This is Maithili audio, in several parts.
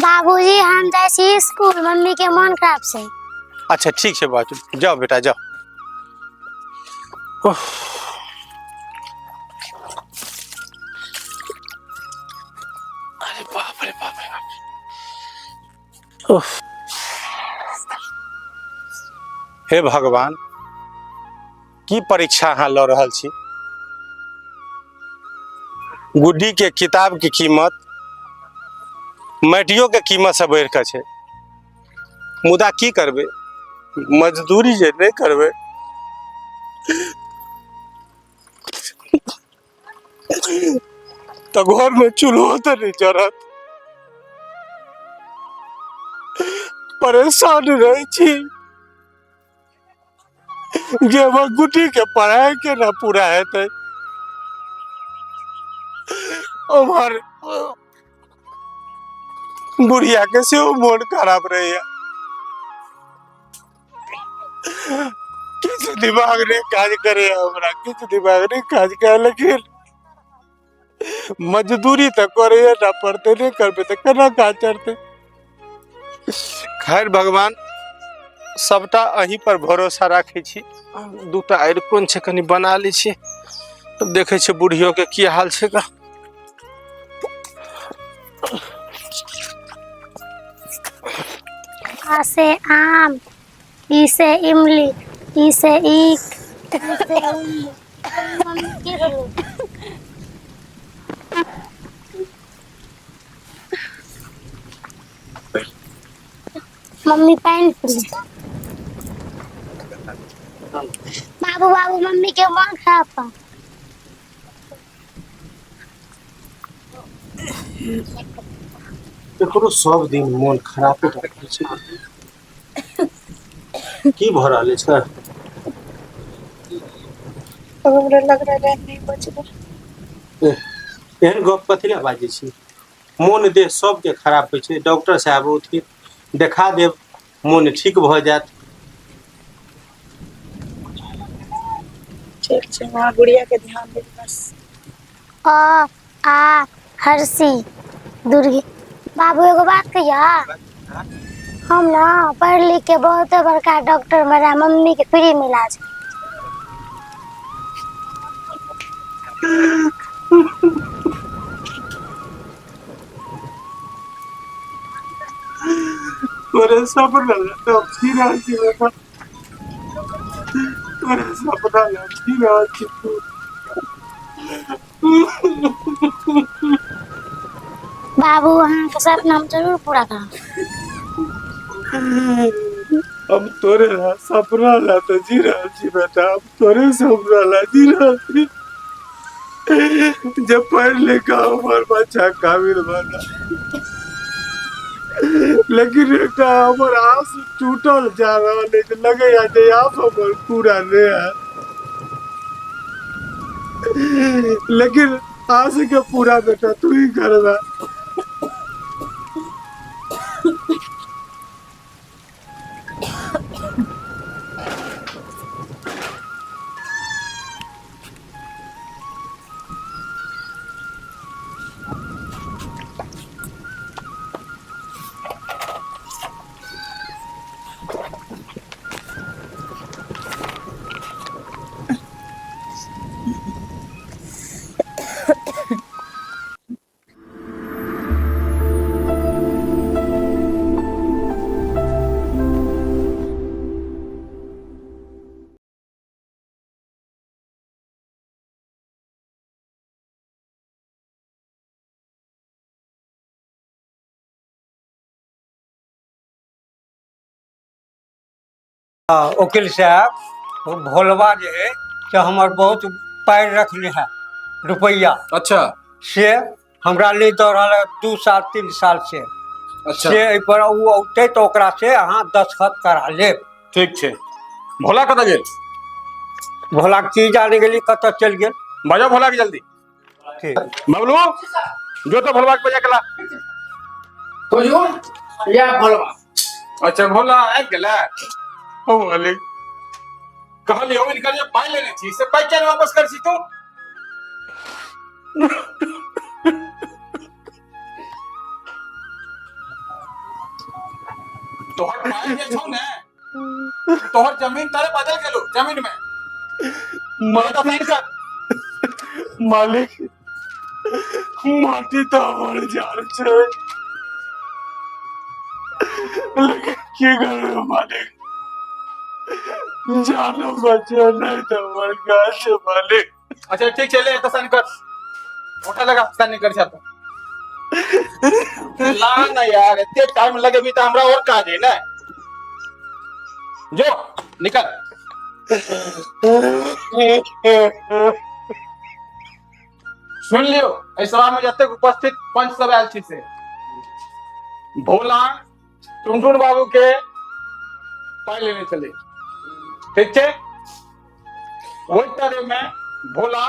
बाबूजी हम जाइ छी स्कूल, मम्मी के मोन खराब छै। अच्छा ठीक छै बाबू, जाओ बेटा जाओ। उफ। अरे बाप रे बाप रे बाप। उफ। हे भगवान, की परीक्षा अहाँ लऽ रहल छी? गुड्डी के किताब के कीमत माटियो के कीमत से बढ़ि कऽ छै, मुदा की करबै, मजदूरी जे नहि करबै तऽ घरमे चूल्हो तऽ नहि जरत। परेशान रहै छी जे हमर गुड्डी के पढ़ाई केना पूरा हेतै। उम्हर बुढ़िया के सेहो मोन खराब रहैया, किछु दिमाग नहि काज करे हमरा, किछु दिमाग नहि काज करे, लेकिन मजदूरी तऽ करैए ना पड़तै, नहि करबै तऽ केना काज चलतै? खैर भगवान, सबटा अहीं पर भरोसा राखै छी। दूटा आरि कोन छै, कनि बना लै छी, देखै छियै बुढ़ियो के की हाल छै। का आ से आम, ई से इमली, ई से ईख, ई से उल्लू। मम्मी की भेलै? मम्मी पानि पी। बाबू बाबू, मम्मी के मन खराब बा। एकरो सब दिन मोन खरापे रहै छै। की भऽ रहल अछि? अब हमरा लग रहल है नहीं बचबै। एहन गप कथी लए बाजै छी? मोन देह सबके खराब होइ छै। डॉक्टर साहेब औथिन, देखा देब, मोन ठीक भऽ जायत। ठीक छै, अहाँ गुड़िया के ध्यान देब बस। अ आ हर्षी दुर्गी। बाबू एगो बात कहिया, हम ना पढ़ लिख के बहुत बड़का डॉक्टर बना मम्मी के फ्री में इलाज। तोरे सपना तो जी रहल छी बेटा, तोरे सपना लए जी रहल छी। बाबू, अहाँके सपना हम जरूर पूरा करब। हम तोरे ला सपना ला तो जी रहल छी बेटा, हम तोरे सपना ला जी रहल छी जे पढ़ लिख कऽ हमर बच्चा काबिल बना, लेकिन एकटा हमर आस टूटल जा रहल अछि, लगैया जे आस हमर पूरा नहि हैत, लेकिन आस के पूरा बेटा तू ही करबा। हाँ, वकील साहब, भोलवा जे है से हमर बहुत पाइ रखने है रुपैआ। अच्छा। से हमरा नहीं दऽ रहल है 2 साल 3 साल से। अच्छा। से एहि पर ओ औतै तऽ ओकरा से अहाँ दस्तखत करा लेब। ठीक छै। भोला कतऽ गेल? भोला के की जाने गेली कतऽ चलि गेल। बजाओ भोला के जल्दी। ठीक। बबलू जो तो भोलवा के बजा के ला। हुजूर, या भोलवा। अच्छा भोला आबि गेलै। ओ मालिक कहलियौ इनकर जे पाइ लेने छी से पाइ किया नहि वापस कर छी तू? तोहर पाइ जे छौ ने, तोहर जमीन तारे बदल गेलो जमीन में। माटी कर। मालिक माटी तो हमर जान छै, लेकिन की करबै मालिक, जानो बचो नहीं तो हमर गाछ मालिक। अच्छा ठीक छै, ले तो साइन कर, उठा लगा साइन कर छा ला ना यार, एते टाइम लगेबी त हमरा और काज है ने। जो निकल। सुन लियो, एहि सभा में जतेक उपस्थित पंच सब आयल छी से भोला टुनटुन बाबू के पाइ लेने छलै, ठीक छै? ओहि तरह में भोला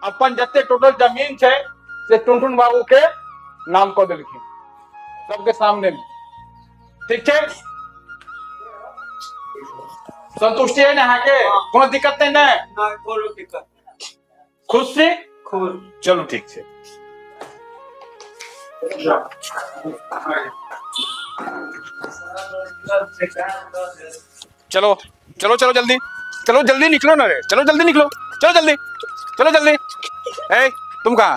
अपन जते टोटल जमीन छै से टुनटुन बाबू के नाम कऽ देलखिन सबके सामने में, ठीक छै? संतुष्टि है ना अहाँके? कोनो दिक्कत नहीं ने? नहि, कोनो दिक्कत। खुश छी? खुश। चलू ठीक छै। चलो चलो चलो जल्दी, चलो जल्दी निकलो ना रे, चलो जल्दी निकलो, चलो जल्दी, चलो जल्दी। ए तुम कहाँ?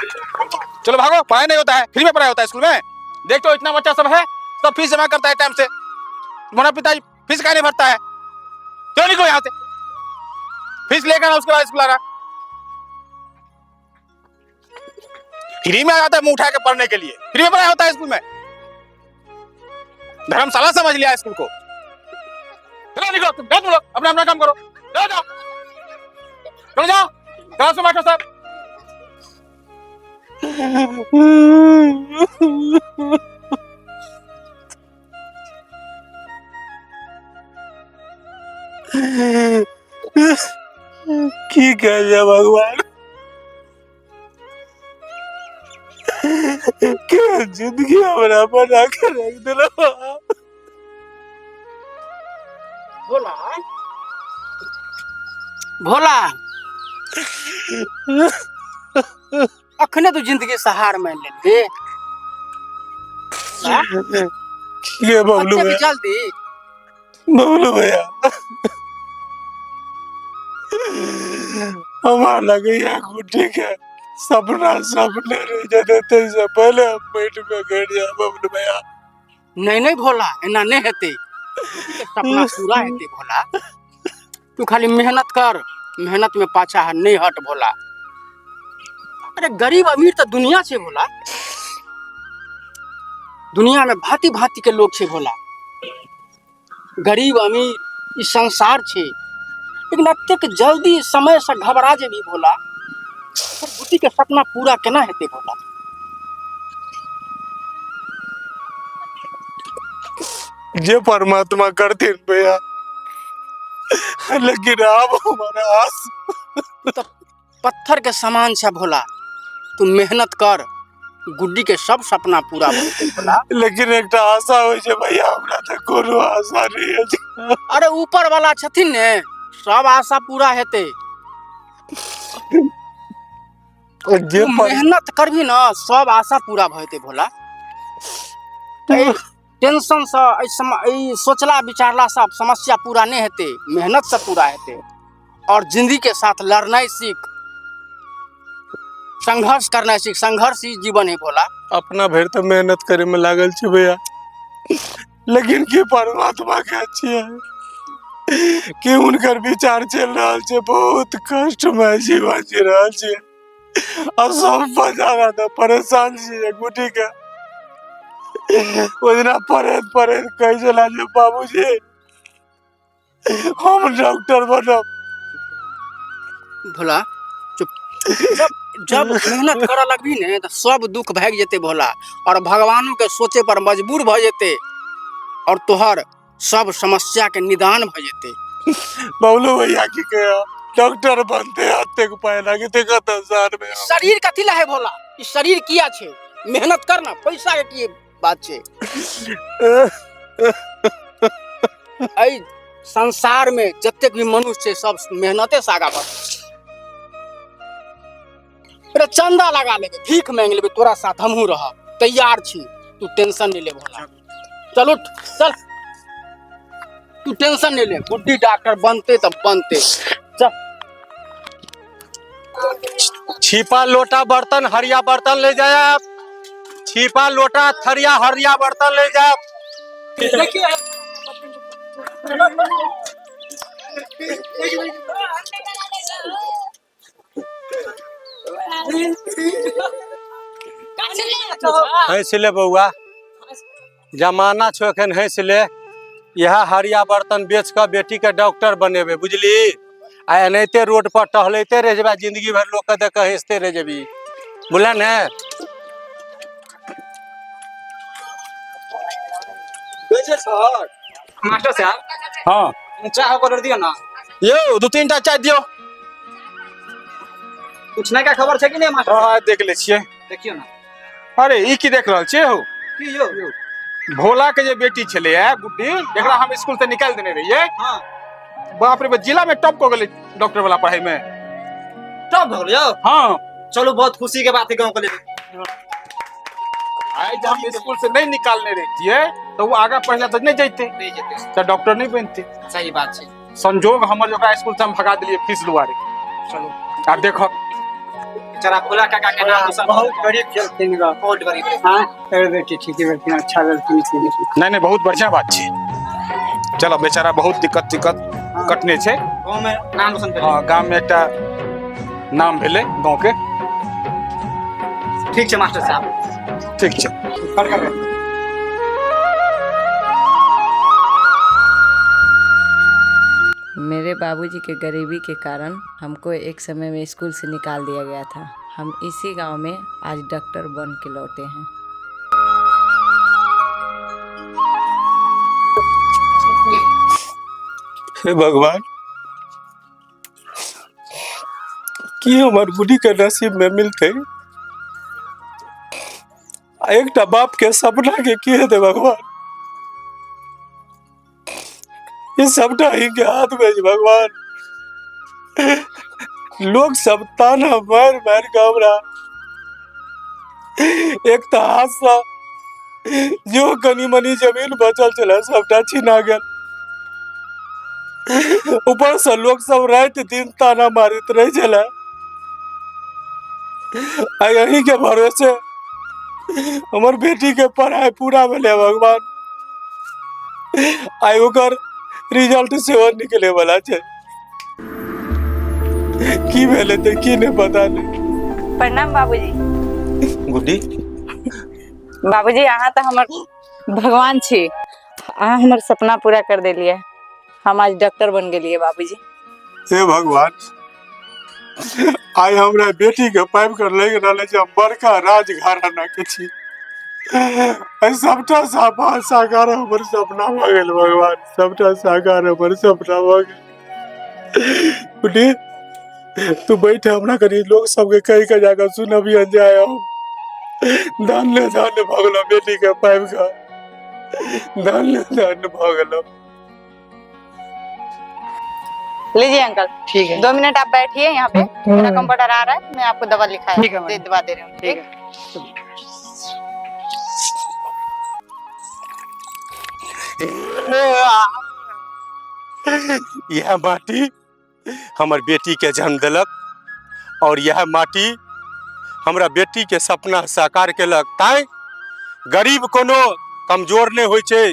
चलो भागो, पढ़ाई नहीं होता है, फ्री में पढ़ाई होता है स्कूल में। देख तो इतना बच्चा सब है, सब फीस जमा करता है टाइम से, तुम्हारा पिताजी फीस का नहीं भरता है। चलो निकलो यहाँ से, फीस लेकर उसके बाद स्कूल आना। फ्री में आ जाता है मुंह उठा के पढ़ने के लिए, फ्री में पढ़ाई होता है स्कूल में। धर्मशाला समझ लिया स्कूल को। चलो निकलो तुम, जाओ तुम लोग अपना अपना काम करो, जाओ जाओ चलो जाओ, क्लास में बैठो सब। की कहे भगवान के जिंदगी हमरा बना के रख देलक। भोला भोला अखने तो जिंदगी सहार मान लेलही। ये बबलू एतेक भैया, जल्दी? बबलू भैया हमारा लगे गुड्डी के सपना सपने रह जाते थे, से पहले हम पेट में गिर जा बबलू भैया। नहीं नहीं भोला, एना नहीं हेतै, सपना पूरा हेतै भोला, तू खाली मेहनत कर, मेहनत में पाछा नहीं हट भोला। अरे गरीब अमीर तो दुनिया छे भोला, दुनिया में भांति भांति के लोग छे भोला, गरीब अमीर ई संसार छे, लेकिन एतेक जल्दी समय से घबरा जेबी भोला, बुद्धि के सपना पूरा केना हेतै भोला? जे परमात्मा करथिन भैया, लेकिन अब हमारा आस तो पत्थर के समान छे भोला, तू मेहनत कर, गुड्डी के सब सपना पूरा भऽ भोला। लेकिन एकटा आशा होइ छै भैया, हमरा तऽ कोनो आशा नहीं है। अरे ऊपर वाला छथिन ने, सब आशा पूरा हेतै। जे तू मेहनत करबी ना, सब आशा पूरा भऽ जेतै भोला। टेंशन से एहि सोचला विचारला से समस्या पूरा नहीं हेतै, मेहनत से पूरा हेतै। और जिंदगी के साथ लड़नाइ सीख, संघर्ष करनाइ सीख, संघर्ष ही जीवन है भोला। अपना भरि तऽ मेहनत करे में लागल छी भैया, लेकिन की परमात्मा के छियै कि हुनकर विचार चलि रहल छै, बहुत कष्ट में जीवन जी रहल छियै आ सब बजारा तऽ परेशान छियै गुटी के। ओहि दिना पढ़ैत पढ़ैत कहै छला जे बाबूजी हम डॉक्टर बनब। भोला चुप। जब जब मेहनत करऽ लगबी ने तऽ सब दुख भागि जेतै भोला, और भगवानो के सोचे पर मजबूर भऽ जेतै और तोहर सब समस्या के निदान भऽ जेतै। बबलू भैया की कहिया डॉक्टर बनते एतेक पाइ लगतै कतऽ शहर में? शरीर कथी लए है भोला? ई शरीर किया छै? मेहनत कर ना, पैसा के की बात छै? एहि संसार में जतेक भी मनुष्य छै सब मेहनते से आगा बढ़ै छै। अरे चंदा लगा लेबै, भीख मांगि लेबै, तोरा साथ हमहूँ रहब तैयार छी, तू टेंशन नहीं ले भोला। चल उठ चल, तू टेंशन नहीं ले, गुड्डी डॉक्टर बनते तब बनते। चल। छिपा लोटा बर्तन हरिया बर्तन ले जाए आप, छिपा लोटा थरिया हरिया बर्तन ले जाए। देखिए हँसि ले बौआ, जमाना छौ एखन, हँसि ले। इएह हरिया बर्तन बेच कऽ बेटी के डॉक्टर बनेबै, बुझली? आ एनाहिते रोड पर टहलैते रहि जेबै जिंदगी भरि, लोक के देख कऽ हँसिते रहि जेबी, बुझले ने? मास्टर साहब। हाँ। चाय ऑर्डर दियो ना। यौ दू तीन टा चाय दियौ। कुछ नया खबर छै कि नहीं मास्टर? हाँ देख ले छियै। देखियो ना। अरे ई की देख रहल छियै हौ? की यौ? भोला के जे बेटी छलै है गुड्डी, जकरा हम स्कूल से निकालि देने रहियै। हाँ। बाप रे, जिला में टॉप कऽ गेलै डॉक्टर वाला पढ़ाई में। टॉप भऽ गेलै यौ? हाँ। चलू बहुत खुशी के बात है गाँव के लेल। आइ जे हम स्कूल से नहीं निकालने रहितियै तऽ ओ आगाँ पढ़ला तऽ नहि जैते, नहीं जेतै, तऽ डॉक्टर नहीं बनते। सही बात छै। संजोग हमर जे ओकरा स्कूल से हम भगा देलियै फीस दुआरे। चलू आब देखो बेचारा भोला काका के नाम रोशन। बहुत गरीब छलखिन ग। बहुत गरीब रहे। हाँ, एकर बेटी ठीक भेलखिन, अच्छा भेलखिन। नहीं नहीं बहुत बढ़िया बात छै। चलो बेचारा बहुत दिक्कत दिक्कत कटने छै। गाँव में नाम रोशन भेलै। हाँ, गाम में एकटा नाम भेलै गाँव के। ठीक छै मास्टर साहब। ठीक छै। मेरे बाबूजी के गरीबी के कारण हमको एक समय में स्कूल से निकाल दिया गया था। हम इसी गांव में आज डॉक्टर बन के लौटे हैं। हे भगवान, की हमर बुढ़ी के नसीब में मिलते? आ एकटा बाप के सपना के की हेतै भगवान? ई सबटा ही के हाथ में छै भगवान। लोग सब ताना मारि मारि के हमरा एक तऽ हाथ सँ जो कनी मनी जमीन बचल छलै सबटा छिना गेल, ऊपर से लोग सब राति दिन ताना मारैत रहै छलै। आ यही के भरोसे हमर बेटी के पढ़ाई पूरा भेलै भगवान। आइ ओकर रिजल्ट सेहो निकले वाला छै, की भेलै तऽ की नहि पता नहि। प्रणाम बाबूजी। गुड्डी। बाबूजी अहाँ तऽ हमर भगवान छी, अहाँ हमर सपना पूरा कर देलियै, हम आज डॉक्टर बन गेलियै बाबूजी। हे भगवान, आइ हमरा बेटी के पाबि कर लागि रहल अछि हम बड़का राजघराना के छी। आइ सबटा सपना साकार हमर सपना भऽ गेल भगवान, सबटा साकार हमर सपना भऽ गेल। गुड्डी तू बैठ, हमरा कनी लोग सबके कहि के जाकऽ सुनबियन जाय हम धन्य धन्य भऽ गेलहुँ बेटी के पाबि कऽ, धन्य धन्य भऽ गेलहुँ। लीजिए अंकल। ठीक है। 2 मिनट आप बैठिए यहाँ पे, मेरा कंप्यूटर आ रहा है, मैं आपको दवा लिखा ठीक है मैडम। दवा दे रही हूँ। ठीक ठीक है। यह माटी हमर बेटी के जन्म देलक और यह माटी हमरा बेटी के सपना साकार केलक। तैं गरीब कोनो कमजोर नहि होइ छै,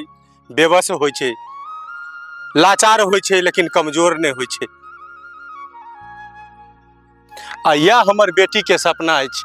बेबस होइ छै, लाचार होइ छै, लेकिन कमजोर नहि होइ छै। आ यह हमर बेटी के सपना अछि।